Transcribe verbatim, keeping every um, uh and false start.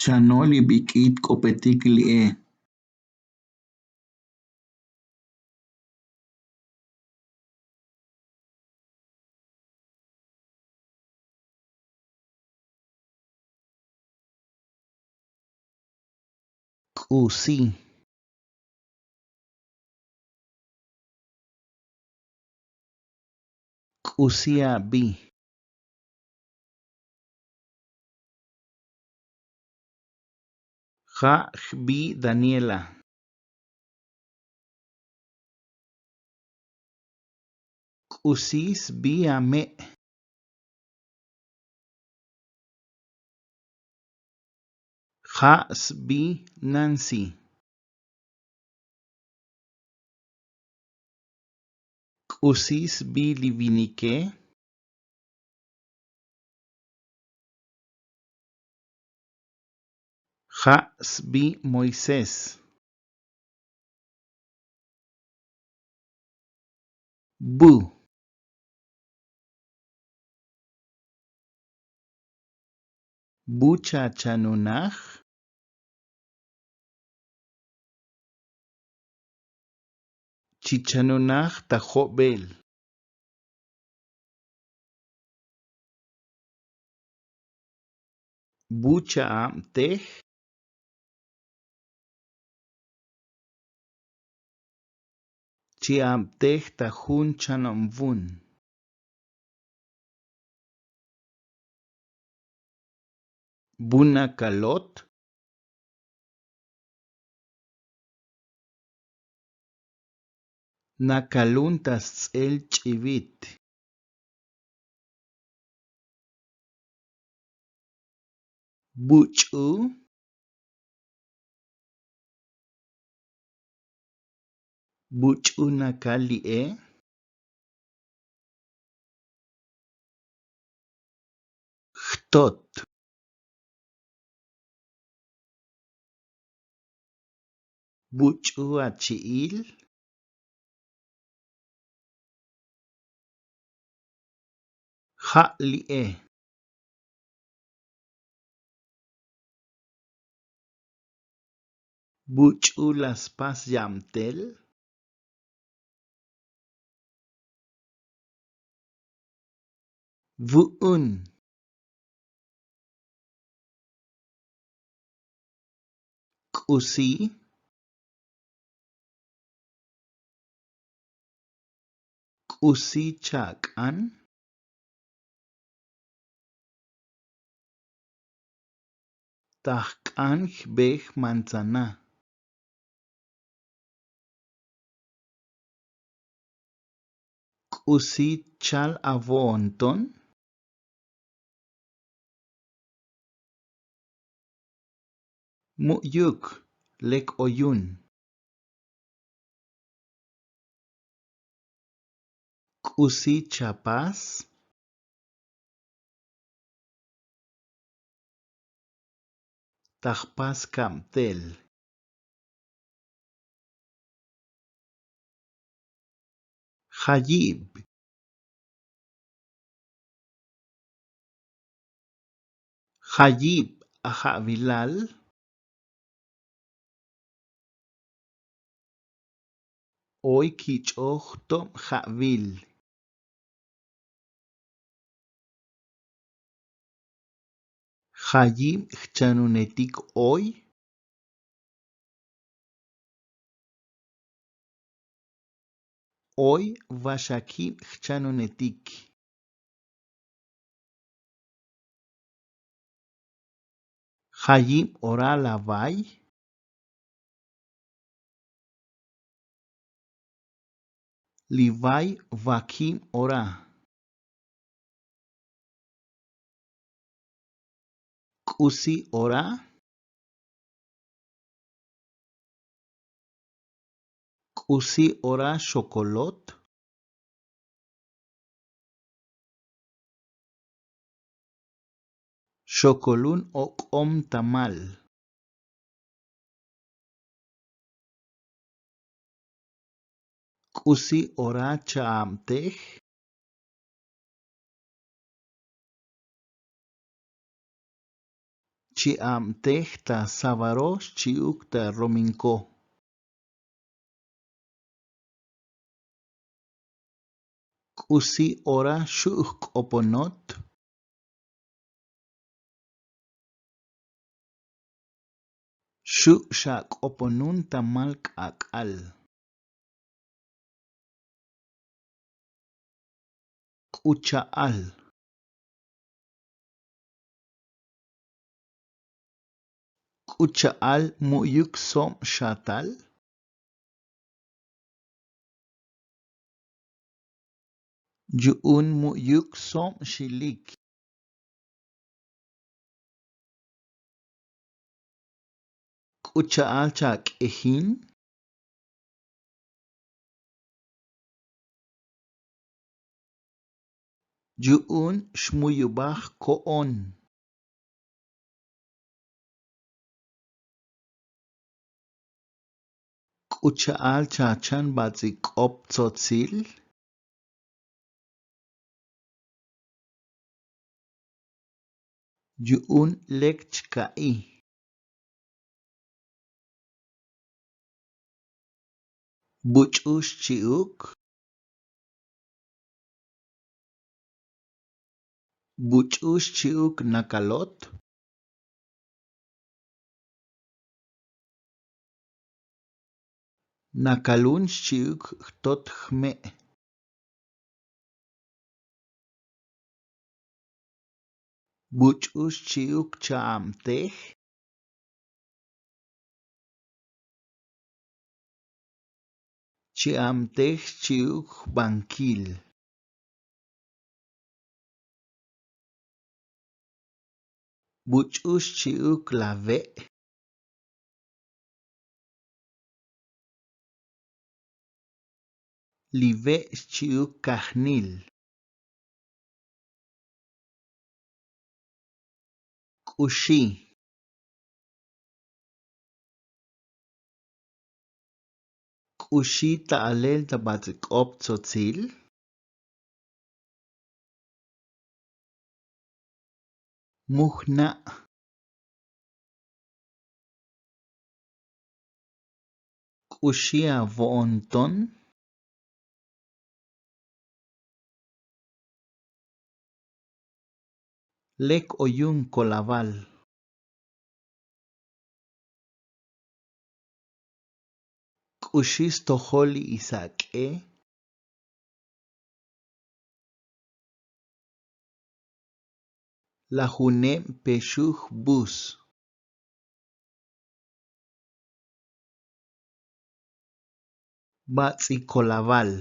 Chano li bik'it k'opetik li'e. K'usi. K'usi abi. Ja' jbi Daniela. K'usi sbi ame'. Ja' sbi Nancy. K'usi sbi li vinike. Ja' sbi Moisés. Bu. Bu chachanunaj. Chichanunaj ta jobel. Bu cha'abtej. Chi'abtej ta jun chanom vun. Bu nakalot. Nakalun ta sts'el ch'ivit. Buch'u. Buch'u nakal li'e. Jtot. Buch'u achi'il. Ja' li'e. Buch'u la spas yabtel. Vu'un. K'usi. K'usi chak'an. Ta jk'an jbej manzana. K'usi chal avo'on ton. Mu'yuk lek oyun. K'usi chapas. Ta jpas kabtel. Jayib. Jayib ajavilal. Oy kich'oj tob javil. Jayib jchanunetik oy. Oy vaxakib jchanunetik. Jayib ora la vay. Li vay vakib ora. K'usi ora. K'usi ora xokolot. Xokolun ok'om tamal. K'usi ora cha'abtej. Chi'abtej ta savaro xchi'uk ta rominko. K'usi ora xu' jk'oponot? Xu' xak'oponun ta mal k'ak'al. K'u cha'al. K'u cha'al mu'yuk sob xatal? Yu'un mu'yuk sob xilik. K'u cha'al chak'ejin? Yu'un xmuyubaj ko'on. K'u cha'al chachan bats'il k'op tsotzil? Yu'un lek chka'i. Buch'u xchi'uk? Buch'u xchi'uk nakalot? Nakalun xchi'uk jtot jme'. Buch'u xchi'uk cha'abtej? Chi'abtej xchi'uk jbankil. Buch'u xchi'uk lave'? Li ve' xchi'uk kajnil. K'uxi. K'uxi ta alel ta bats'il k'op tsotzil? Mujna'. K'uxi avo'on ton? Lek oyun kolaval. K'uxi stojol li isak'e? Lajuneb pexuj bus. Bats'il kolaval.